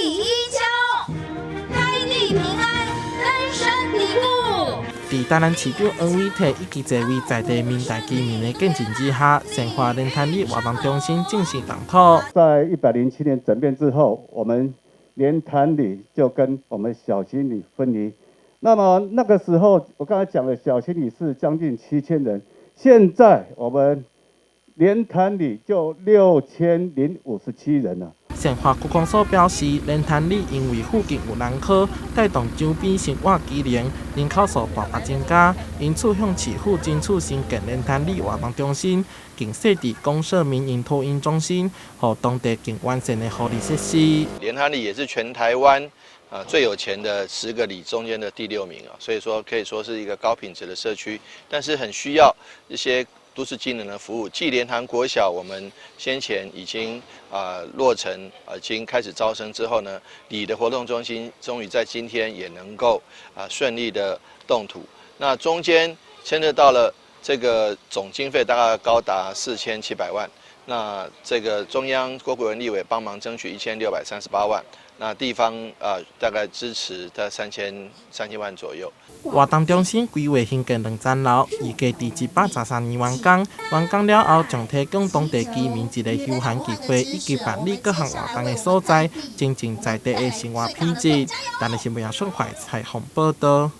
第一锹，開地平安，根深蒂固。佇台南市長黃偉哲以及濟位在地民代居民的見證之下，善化連灘里活動中心正式動土。在107年整編之後，我們連灘里就跟我們小新里分離。那麼那個時候，我剛才講的小新里是將近7000人，現在我們連灘里就6057人了。善化區公所表示，連灘里因為附近有人口，帶動周邊生活機能，人口數大大增加，因此向市府爭取興建連灘里活動中心，更設置公設民營托嬰中心，予當地更完善的福利設施。連灘里也是全台灣啊最有錢的10個里中間的第六名啊，所以說可以說是一個高品質的社區，但是很需要一些都市機能的服務。繼蓮潭國小，我們先前已經落成，已經開始招生之後呢，里的活動中心終於在今天也能夠順利的動土。那中間牽涉到了這個總經費大概高達4700萬，那這個中央郭國文立委幫忙爭取1638萬，那地方大概支持在3000萬左右。活動中心規劃興建兩層樓，預計佇113年完工。完工了後，將提供當地居民一個休閒聚會以及辦理各項活動的所在，增進在地的生活品質。台南新聞採訪報導。